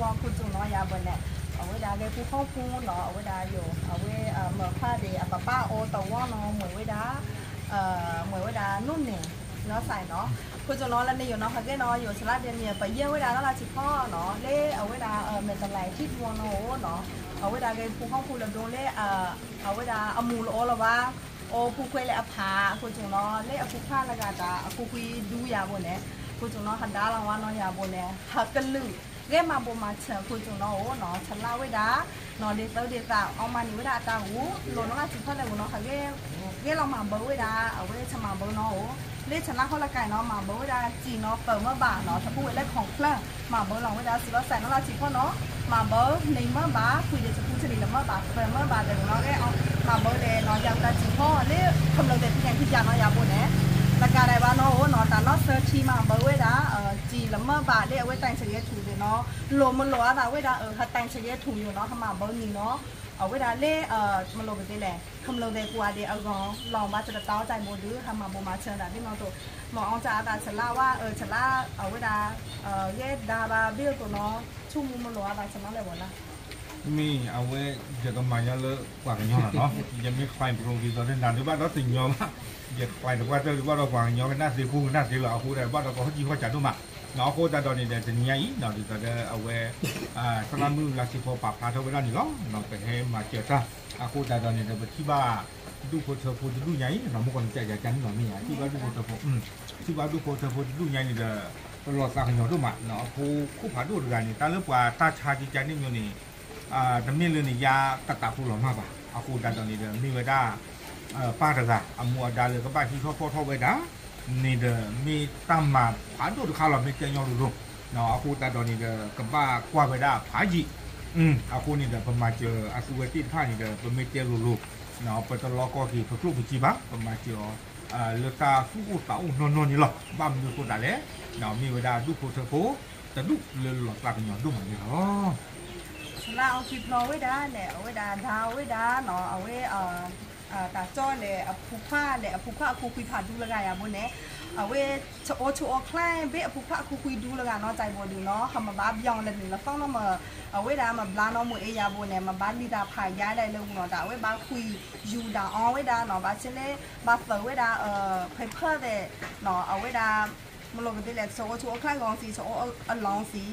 ခိၣ်ကၠူၣ်နီၤယၤဘၣ်န့ၣ်, အဝဲဒၣ်ဂဲၤပူၤဟီၣ်ပူၤနီၤ အဝဲဒၣ်ယိာ် အဝဲမၢၢ်ခွါဒံး အပပၢ်အိၣ်တဝီနီၤ မ့ၢ်ဝဲဒၣ် မ့ၢ်ဝဲဒၣ်နိၣ်န့ၣ် နီၢ်စဲးနီၤ, ခိၣ်ကၠူၣ်နီၤလၢန့ၣ်ယိာ်နီၤ ဟဲက့ၤနီၤ ယိာ်စလါဒဲးန့ၣ် ပယဲၢ်ဝဲဒၣ်နီၢ်လါထံဖီနီၤ လၢအဝဲဒၣ် မဲာ်တလးထံဒူအီၤနီၤအိၣ်နီၤ, အဝဲဒၣ်ဂဲၤပူၤဟီၣ်ပူၤလၢဒိလၢ အဝဲဒၣ်အမူးလီၤအီၤလၢၤဘၣ်, အိၣ်ပူၤကွံာ်လၢအဖး ခိၣ်ကၠူၣ်နီၤ လၢအပူၤခွါလၢဂၤတၢ် အပူၤကွံာ်ဒူယၤဘၣ်န့ၣ်, ခိၣ်ကၠူၣ်နီၤ ဟးဒါလီၤဝဲနီၤယၤဘၣ်န့ၣ် ဟးကလုာ် ဂဲၤမၤဘိးမၤဆၢခိၣ်ကၠူၣ်နီၤအိၣ်နီၤ ဆလါဝဲဒၣ် နီၤဒ်သိးဒ်သး အီမါန့ၢ်ဝဲဒၣ်အတၢ်ဂီၤ လိၣ်နီၢ်လါထံဖီလဲၣ်ဂီၤနီၤ ဟး ဂဲၤလီၤမၤဘၢဝဲဒၣ် အဝဲဆမၤဘၢနီၤအိၣ်, လၢဆလါဟီၣ်လၢကၢ်နီၤ မၤဘၢဝဲဒၣ်စံၣ်နီၤ သၢမၢဘၣ်နီၤ တပူၤဝဲလၢ complain မၤဘၢလီၤဝဲဒၣ်စံၣ်လီၤစဲးနီၢ်လါထံဖီနီၤ, မၤဘၢ န့ၢ်မၢဘၣ် ကွံာ်ဒံးတပူၤတန့ၢ်လၢမၢဘၣ် သၢမၢဘၣ်ဒီးနီၤ ဂဲၤ မၤဘၢလဲၣ်နီၤ ယၤဝဲဒၣ်စံၣ်ဖီ လၢခမျၢၢ်သဲးဖံးညၣ်ဖံးယၤနီၤယၤဘၣ်န့ၣ်, တကးဒံးဘၣ်နီၤအိၣ်နီၤ တၢ်နီၢ်သၢထံမၤဘၢဝဲဒၣ် စံၣ်လၢမၢဘၣ်လၢအဝဲတၢ်ဆၢက့ၤထူၣ်န့ၣ်နီၤ, လိၣ်မလိၣ်အသးဝဲဒၣ် ဟးတၢ်ဆၢက့ၤထူၣ်ယိာ်နီၤ ဟးမၤဘၢန့ၢ်နီၤ, အဝဲဒၣ်လၢ မလိၣ်ကသ့လဲၣ် ခမျၢၢ်သဲးကိးဂၤဒဲးအဂီၢ် လီၤဘၣ်စတတၢ်အီၣ်ကၠဲးဘိဒုး ဟးမၤဘိးမၤဆၢဒၣ်ဒ်နီၤတိၣ်, မၤအီၣ်ကၠၢအသးဆလါဝဲ ဆလါ အဝဲဒၣ် ဂဲၤဒါဘၣ်ဘ့ၣ်အသိးနီၤ, ဆိကမိၣ်မလိၣ်အသးဆလါလဲၣ်ဘၣ်လၢ မ့ၢ်အဝဲ ယကမၤညီလၢပှၤကညီလီၤနီၤ, ယမ့ၢ် client ပရိသတ် ဒီးနၤဒုးဘၣ်ဒီးတညီဘၣ်, ယ client တပှၢ်တၢၢ်ဒုးဘၣ်ဒီးပှၤကညီကနၣ်သ့ ဖိကနၣ်သ့လီၤ အဃိဒီးဘၣ်ဒီးကဟီၣ်ကံၣ်ဟီၣ်စးဒိၣ်မး, အဃိသတးဒီးန့ၣ်ဒီးတနံၤညါအံၤနီၤ ဒ်သိးဒီးအဝဲ သရၣ်မုၣ်လါစံၣ်ဖီပာ်ဖျါထီၣ်ဝဲဒၣ်န့ၣ်လီၤ, ပဟဲမၤစၢၤတၢ်, အဃိသတးဒီးန့ၣ်ဒီး ပထံၣ်ဘၣ် ဒူၣ်ဖိထၢဖိတဒူၣ်ညါအံၤနီၤ မုၣ်ကီၢ်န့ၣ် ကကန့ၣ်လီၤမ့ၢ်ဧါ ထံၣ်ဘၣ်ဒူၣ်ဖိထၢဖိ ထံၣ်ဘၣ်ဒူၣ်ဖိထၢဖိတဒူၣ်ညါအံၤန့ၣ်ဒီး ပလီၤသးကညီၤဒိၣ်မးနီၤ, အဖိခိၣ်ဖးဒိၣ်တဂၤန့ၣ် တၢ်လၢပှၤတၢ်ဆါကကန့ၣ်မ့ၢ်န့ၣ် တမ့ၢ်လၢန့ၣ် ယၤတတးဖိလီၤမၢ်ဘၣ်, အဃိသတးဒီးန့ၣ်ဒီး မ့ၢ်ဝဲဒၣ် ပၢ်တဂၤ အမူအဒါလၢကဘၣ်ဟံးထီၣ်ဖီၣ်ထီၣ်ဝဲဒၣ် န့ၣ်ဒီး မ့ၢ်တၢ်မၤဖးဒိၣ်တခါလီၤ မ့ၢ်တဲညီလိၤလိၤ, အဃိသတးဒီးန့ၣ်ဒီး ကဘၣ်ကွၢ်ဝဲဒၣ်ဖးယံာ်, အဃိန့ၣ်ဒီး ပမၤစၢၤအသုဝဲသ့ၣ်တဖၣ်န့ၣ်ဒီး ပမ့ၢ်တဲလိၤလိၤ ပတလီကီက့ၤ ပကျိၣ်ပစ့ဘၣ်, ပမၤစၢၤအီၤ လၢတၢ်သူၣ်အိၣ်သးအိၣ်နီၢ်နီၢ်န့ၣ်လီၤ, ဘၣ်မနုၤအဃိသတးလဲၣ်, မ့ၢ်ဝဲဒၣ်ဒူၣ်ဖိထၢဖိ တဒူၣ်လၢလီၤသးကညီၤဒိၣ်မးန့ၣ်လီၤ. ဆလါအီၣ်ကံၣ်ဖျီဝဲဒၣ်န့ၣ် အဝဲဒၣ်ဒါဝဲဒၣ်နီၤ အဝဲ တၢ်ကၠီလဲၣ် အဖိခွါလဲၣ် အဖိခွါအခိၣ်ခွံဖးဒူလၢဂၤယၤဘိန့ၣ်, အဝဲ ဆိးအိၣ်ဆိးအိၣ်ချါ ဘ့ၣ်အဖိခွါအခိၣ်ခွံဒူလၢဂၤနီၤ ကၠဲးဘိဒုးနီၤ ဟးမၤဘၣ်ဘျီလၢနံၣ်လၢသီနီၤမး, အဝဲဒၣ်မၤဘျါနီၤ မ့ၢ်အ့ယၤဘိန့ၣ် မၤဘၣ်လံတၢ်ဖးယါဒၣ်လၢဂီၤနီၤ တၢ်အဝဲဘၣ်ကွံာ်ယူၤဒၣ်အီၤဝဲဒၣ်နီၤ ဘၣ်ဆၣ်လၢ ဘၣ်သၢဝဲဒၣ် ဖဲဖၢၣ်သဲး အဝဲဒၣ် မလိၣ်ကသ့လဲၣ် ဆိးအိၣ်ဆိးအိၣ်ချါဂီၤစံး ဆိးအိၣ်အလီၢ်စံး,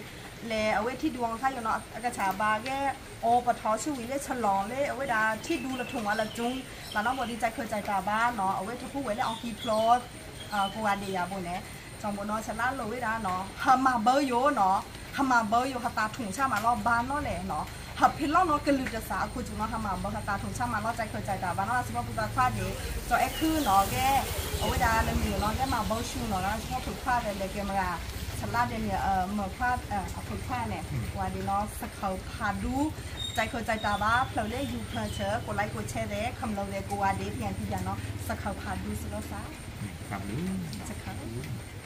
လဲၤအဝဲထံဒူအီၤခါယိာ်နီၤ အကစၢ်ဘၣ်ဂဲၤ အိၣ်ပထီၣ်ဆူဝံၤလၢဆလီၢ်လၢ အဝဲဒၣ်ထံဒူလၢထူၣ်ဝဲလၢကၠိ, ဘၣ်နီၤဘိဒ်ကၠဲးခၢၣ်ကၠဲးတၢ်ဘၣ်နီၤ အဝဲတဟူးဝဲလၢအီၣ်ကံၣ်ဖျီ ကိးဂၤဒဲးယၤဘိန့ၣ်, ကၠဲးဘိနီၤ ဆလါလိၤဝဲဒၣ်နီၤ ဟးမၤဘၢယိာ်နီၤ, ဟးမၤဘၢယိာ် ဟးသးထူၣ်ဆါမးလီၤ ဘၣ်နီၤလဲၣ်နီၤ, ဟးဖံးလီၤနီၤ ကလုၢ်တစး အခိၣ်ကၠူၣ်နီၤ ဟးမၤဘၢ ဟးသးထူၣ်ဆါမးလီၤ ကၠဲးခၢၣ်ကၠဲးတၢ်ဘၣ်နီၤ စံးဘီပူၤသးခွါဒံး ကၠီအဲၣ်ခုနီၤ ဂဲၤ အဝဲဒၣ်လၢမုၢ်နီၤ ဂဲၤမၤဘၢဆူနီၤ လၢစံးဘီပူၤခွါဒံး လဲၤကဲမရၤ ဆလါဒဲးန့ၣ် မၢၢ်ခွါ အခိၣ်ခွါန့ၣ် ဝဲဒၣ်နီၤ စခၢၣ်ဖးဒူ ကၠဲးခၢၣ်ကၠဲးတၢ်ဘၣ် ဖျၢၣ်လၢယူၤဖျၢၣ်ဆၢ ကိးlikeကိးshare သဲး ခမျၢၢ်သဲးကိးဂၤဒဲး ဖံးညၣ်ဖံးယၤနီၤ စခၢၣ်ဖးဒူစ့ၢ်ကီးစး စခၢၣ်